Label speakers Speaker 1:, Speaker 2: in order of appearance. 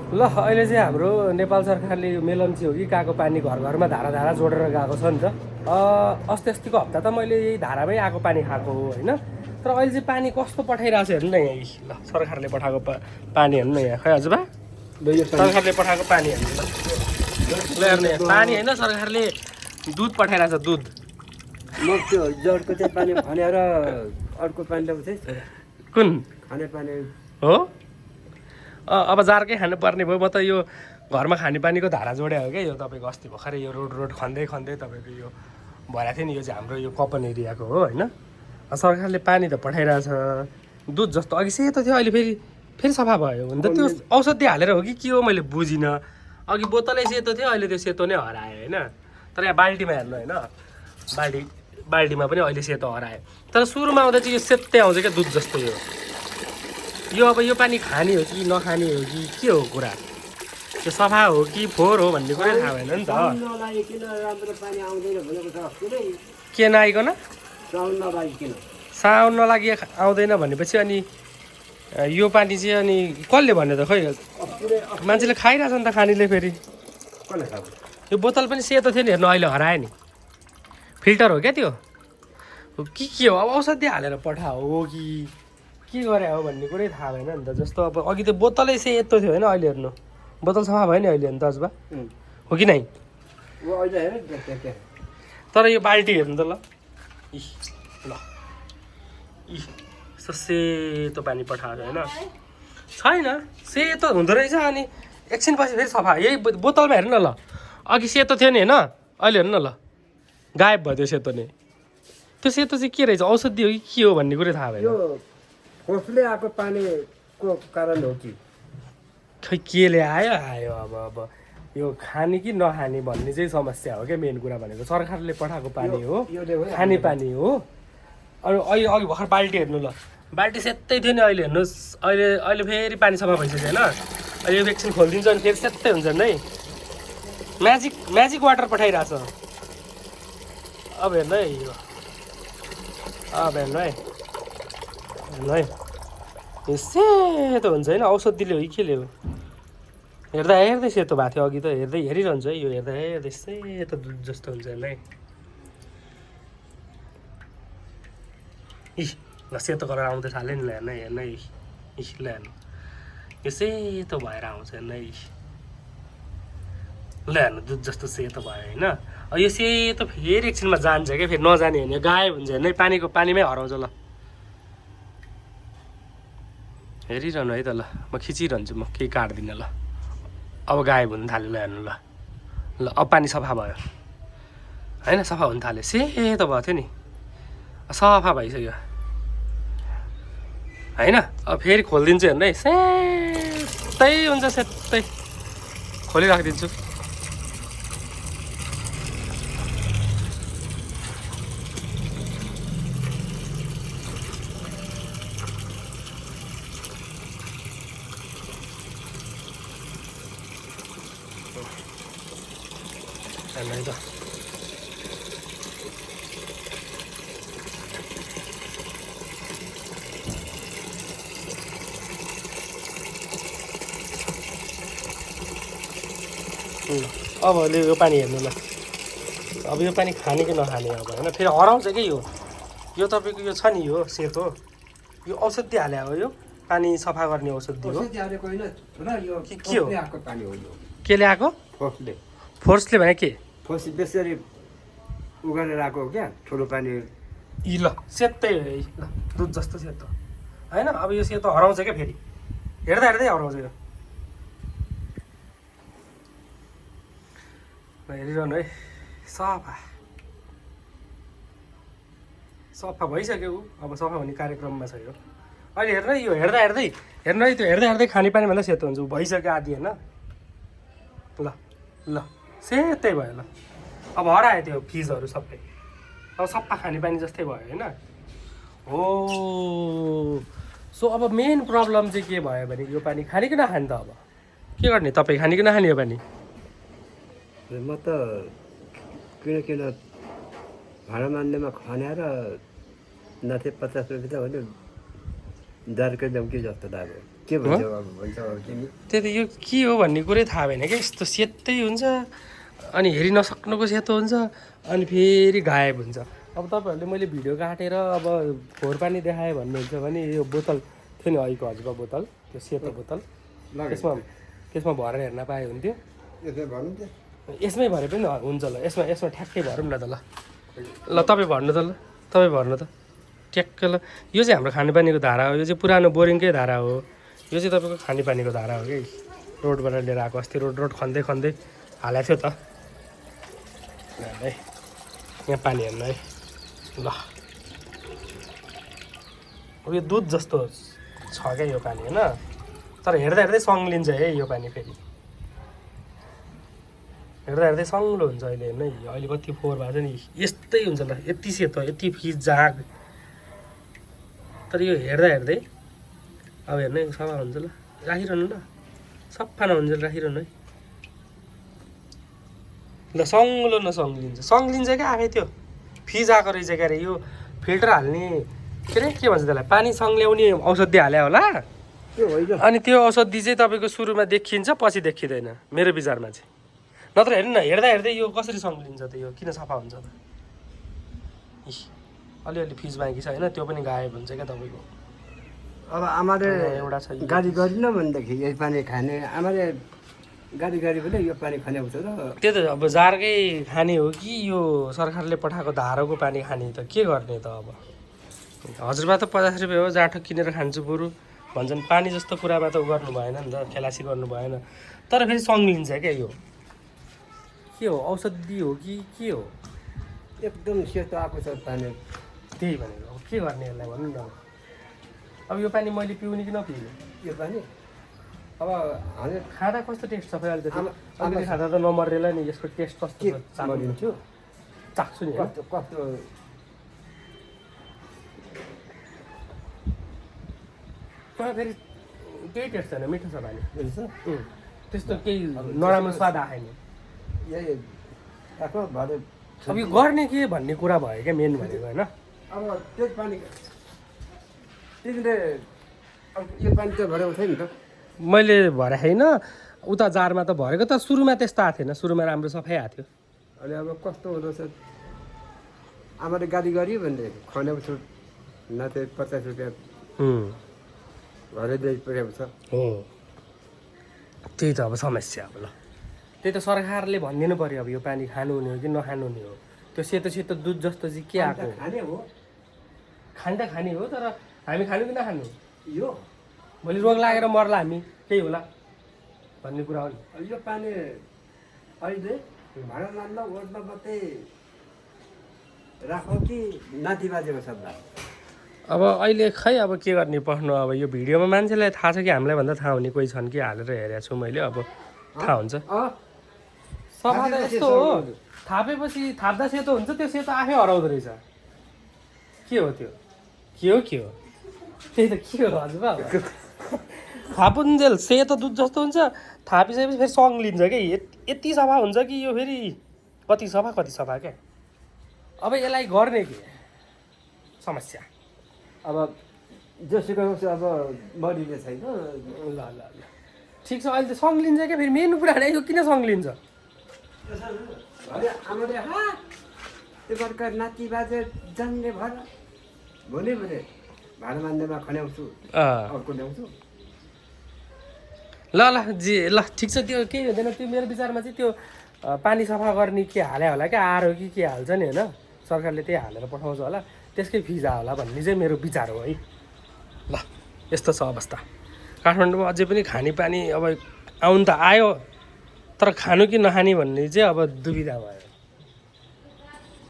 Speaker 1: ल अहिले चाहिँ हाम्रो नेपाल सरकारले यो मेलम्ची हो कि कहाँको पानी घर घरमा धारा धारा जोडेर गएको छ नि त। अस्ति अस्तिको हप्ता त मैले यही धारामै आएको पानी खाएको हो होइन। तर अहिले चाहिँ पानी कस्तो पठाइरहेको छ हेर्नु न यहाँ। ल सरकारले पठाएको पानी हेर्नु न यहाँ। खै हजुर सरकारले पठाएको पानी हेर्नु ल। ल हेर्नु यहाँ पानी होइन, सरकारले दुध पठाइरहेको छ दुध।
Speaker 2: म त्यो जडको चाहिँ पानी खनेर अर्को पानी ल्याउँथेँ।
Speaker 1: कुन
Speaker 2: खाने पानी
Speaker 1: हो? अब जारकै खानुपर्ने भयो। म त यो घरमा खानेपानीको धारा जोड्या हो क्या यो तपाईँको। अस्ति भर्खरै यो रोड खन्दै खन्दै तपाईँको यो भइरहेको थियो नि। यो चाहिँ हाम्रो यो कपन एरियाको हो होइन। सरकारले पानी त पठाइरहेछ दुध जस्तो। अघि सेतो थियो, अहिले फेरि सफा भयो। हुन त त्यो औषधि हालेर हो कि के हो मैले बुझिनँ। अघि बोतलै सेतो थियो, अहिले त्यो सेतो नै हरायो होइन। तर यहाँ बाल्टीमा हेर्नु होइन, बाल्टीमा पनि अहिले सेतो हरायो। तर सुरुमा आउँदा चाहिँ यो सेतै आउँछ क्या दुध जस्तो। यो अब यो पानी खाने हो कि नखाने हो कि के हो कुरा? त्यो सफा हो कि फोहोर हो भन्ने कुरै थाहा भएन नि त। के नआइकन साउन नलागि आउँदैन भनेपछि अनि यो पानी चाहिँ अनि कसले भन्यो त? खै मान्छेले खाइरहेछ नि त खानेले। फेरि यो बोतल पनि सेतो थियो नि हेर्नु, अहिले हरायो नि। फिल्टर हो क्या त्यो के हो? अब औषधि हालेर पठाओ हो कि के गरे हो भन्ने कुरै थाहा भएन नि त। जस्तो अब अघि त्यो बोतलै सेतो थियो होइन, अहिले हेर्नु बोतल सफा भयो नि अहिले हेर्नु त हजुर हो कि नै? तर यो बाल्टी हेर्नु त ल। ल सेतो पानी पठाएको होइन, छैन सेतो हुँदो रहेछ। अनि एकछिनपछि फेरि सफा। यही बोतलमा हेर्नु न ल। अघि सेतो थियो नि होइन, अहिले हेर्नु न ल गायब भयो त्यो सेतो नै। त्यो सेतो चाहिँ के रहेछ? औषधि हो कि के हो भन्ने कुरै थाहा भएन।
Speaker 2: खोसले आएको पानीको कारण हो कि
Speaker 1: खै केले आयो अब यो खाने कि नखाने भन्ने चाहिँ समस्या हो क्या मेन कुरा भनेको। सरकारले पठाएको पानी हो, खाने पानी हो। अनि अघि भर्खर बाल्टी हेर्नु ल, बाल्टी सेतै थियो नि। अहिले हेर्नुहोस्, अहिले फेरि पानी सफा भइसक्यो होइन। अहिले यो एकछिन खोलिदिन्छ अनि फेरि सेतै हुन्छ नि है। म्याजिक वाटर पठाइरहेछ। अब हेर्नु है यो, अब हेर्नु है यो सेतो हुन्छ होइन। औषधिले हो कि केले हो? हेर्दै सेतो भएको थियो अघि त। हेरिरहन्छ है यो, हेर्दै सेतो दुध जस्तो हुन्छ हेर्नु है। ल सेतो कलर आउँदै थाल्यो नि। ल हेर्नु है ल हेर्नु यो सेतो भएर आउँछ हेर्नु है। ल हेर्नु दुध जस्तो सेतो भयो होइन। यो सेतो फेरि एकछिनमा जान्छ क्या, फेरि नजाने होइन, गायब हुन्छ हेर्नु है। पानीमै हराउँछ। ल हेरिरहनु है त। ल म खिचिरहन्छु, म केही काट्दिनँ। ल अब गायब हुन थाल्यो। ल हेर्नु ल अब पानी सफा भयो होइन, सफा हुन थाल्यो। सेतो भएको थियो नि, सफा भइसक्यो होइन। अब फेरि खोलिदिन्छु हेर्नु है। सेतै हुन्छ, सेतै खोलिराखिदिन्छु। हेर्नु त अब यो पानी हेर्नु ल। अब यो पानी खाने कि नखाने अब होइन। फेरि हराउँछ कि यो तपाईँको यो छ नि यो सेतो, यो औषधि हाले हो। यो पानी सफा गर्ने औषधि हो। के हो? केले आएको? फोर्सले भने के?
Speaker 2: फोर्स बेसरी उगारेर आएको हो क्या ठुलो पानी।
Speaker 1: ल सेतै हो ल दुध जस्तो सेतो होइन। अब यो सेतो हराउँछ क्या फेरि, हेर्दै हराउँछ यो। हेरिरहनु है। सफा भइसक्यो। अब सफा हुने कार्यक्रममा छ यो अहिले। हेर्नु है यो हेर्दै हेर्नु है। त्यो हेर्दै खाने पानी भन्दा सेतो हुन्छ। भइसक्यो आदि होइन। ल सेतै भयो। ल अब हरायो त्यो फिजहरू सबै। अब सफा खाने पानी जस्तै भयो होइन। हो सो अब मेन प्रब्लम चाहिँ के भयो भने यो पानी खाने कि नखाने त? अब के गर्ने तपाईँ? खाने कि नखाने यो पानी?
Speaker 2: म त किन भाडा मान्नेमा खनेर नथे 50 रुपियाँ त हो नि, दारकै ल्याउँ कि जस्तो लाग्यो। के भन्छौ अब भन्छौ अब तिमी
Speaker 1: त्यही त यो के हो भन्ने कुरै थाहा भएन क्या यस्तो सेतै हुन्छ अनि हेरि नसक्नुको सेतो हुन्छ अनि फेरि गायब हुन्छ अब तपाईँहरूले मैले भिडियो काटेर अब फोहोर पानी देखाएँ भन्नुहुन्छ भने यो बोतल थियो नि अहिलेको हजुरको बोतल त्यो सेतो बोतल त्यसमा भरेर हेर्न पाए हुन्थ्यो
Speaker 2: यसो भन्नु त
Speaker 1: यसमै भरे पनि हुन्छ ल यसमा ठ्याक्कै भरौँ न त ल तपाईँ भन्नु त ल तपाईँ भन्नु त ट्याक्कै ल यो चाहिँ हाम्रो खानेपानीको धारा हो यो चाहिँ पुरानो बोरिङकै धारा हो यो चाहिँ तपाईँको खानेपानीको धारा हो कि रोडबाट लिएर आएको अस्ति रोड खन्दै हालेको थियो त है यहाँ पानी हेर्नु है ल अब यो दुध जस्तो छ क्या यो पानी होइन तर हेर्दै सङ्लिन्छ है यो पानी फेरि हेर्दै सङ्लो हुन्छ अहिले हेर्नु है अहिले कति फोहोर भएको छ नि यस्तै हुन्छ ल यति सेतो यति फिज जाग तर यो हेर्दै अब हेर्नु है सफा हुन्छ ल राखिरहनु ल सफा नहुन्छ राखिरहनु है ल सङ्लो सङ्लिन्छ क्या आफै त्यो फिज आएको रहेछ क्या अरे यो फिल्टर हाल्ने के भन्छ त्यसलाई पानी सङ्ल्याउने औषधि हाल्यो होला अनि त्यो औषधि चाहिँ तपाईँको सुरुमा देखिन्छ पछि देखिँदैन मेरो विचारमा चाहिँ नत्र हेर्नु न हेर्दै यो कसरी सङ्लिन्छ त यो किन सफा हुन्छ त अलिअलि फिज बाँकी छ होइन त्यो पनि गायब हुन्छ क्या तपाईँको
Speaker 2: अब आमाले
Speaker 1: एउटा छ
Speaker 2: गाडी गरिन भनेदेखि यो पानी खाने आमाले गाडी पनि यो पानी खाने हुन्छ र
Speaker 1: त्यो त अब जारकै खाने हो कि यो सरकारले पठाएको धाराको पानी खाने त के गर्ने त अब हजुरबा त 50 रुपियाँ हो जाँठो किनेर खान्छु बरु भन्छन् पानी जस्तो कुरामा त गर्नु भएन नि त खेलासी गर्नु भएन तर फेरि सङ्लिन्छ क्या यो के हो औषधि हो कि के हो
Speaker 2: एकदम सेतो आएको छ पानी
Speaker 1: त्यही भनेको अब के गर्ने यसलाई भन्नु न अब यो पानी मैले पिउने कि नपिउने
Speaker 2: यो पानी अब हामी
Speaker 1: खाँदा कस्तो टेस्ट छ फेरि अहिले खाँदा त नमरेला नि यसको टेस्ट कस्तो
Speaker 2: मरिन्थ्यो
Speaker 1: चाख्छु नि
Speaker 2: कस्तो
Speaker 1: फेरि केही टेस्ट छैन मिठो छ पानी त्यस्तो केही नराम्रो स्वाद आएन
Speaker 2: यही आफ्नो भरे
Speaker 1: अब यो गर्ने के भन्ने कुरा भयो क्या मेन भनेको होइन
Speaker 2: अब त्यो पानी तिमीले अब यो पानी त भरे उठाइ नि त
Speaker 1: मैले भरे होइन उता जारमा त भरेको त सुरुमा त्यस्तो आएको थिएन सुरुमा राम्रो सफाइ आएको थियो
Speaker 2: अनि अब कस्तो हुँदो रहेछ आमाले गाडी गर्यो भनेदेखि खनेको छु न चाहिँ 50 रुपियाँ भरे परेको छ
Speaker 1: हो त्यही त अब समस्या अब ल त्यही त सरकारले भनिदिनु पर्यो अब यो पानी खानु हुने हो कि नखानु हुने हो त्यो सेतो दुध जस्तो चाहिँ के आएको
Speaker 2: खाने हो
Speaker 1: खाने हो तर हामी खानु कि नखानु
Speaker 2: यो
Speaker 1: भोलि रोग लागेर मर्ला हामी केही होला भन्ने कुरा हो नि
Speaker 2: यो पानी अहिले भाडा लान्न ओड्न मात्रै राखौ कि नाति बाजेको सल्लाह
Speaker 1: अब अहिले खै अब के गर्ने पर्नु अब यो भिडियोमा मान्छेलाई थाहा छ कि हामीलाई भन्दा थाहा हुने कोही छन् कि हालेर हेरेको छु मैले अब थाहा हुन्छ सफा त यस्तो हो थापेपछि थाप्दा सेतो हुन्छ त्यो सेतो आफै हराउँदो रहेछ के हो त्यो के हो त्यही त के हो हजुर थापुन्जेल सेतो दुध जस्तो हुन्छ थापिसकेपछि फेरि सङ्लिन्छ कि यति सफा हुन्छ कि यो फेरि कति सफा क्या अब यसलाई गर्ने के समस्या
Speaker 2: अब जोसुकै होस् अब मरिने छैन
Speaker 1: ल ठिक छ अहिले त सङ्लिन्छ क्या फेरि मेन कुरा यो किन सङ्लिन्छ
Speaker 2: आमाले त्यो बर्का नाति बाजे जान्ने भएर भोलि भाडा मान्नेमा खन्याउँछु अर्को ल्याउँछु
Speaker 1: ल ठिक छ त्यो केही हुँदैन त्यो मेरो विचारमा चाहिँ त्यो पानी सफा गर्ने के हाल्यो होला क्या आर हो कि के हाल्छ नि होइन सरकारले त्यही हालेर पठाउँछ होला त्यसकै फिजा होला भन्ने चाहिँ मेरो विचार हो है ल यस्तो छ अवस्था काठमाडौँमा अझै पनि खानेपानी अब आउनु त आयो तर खानु कि नखाने भन्ने चाहिँ अब दुविधा भयो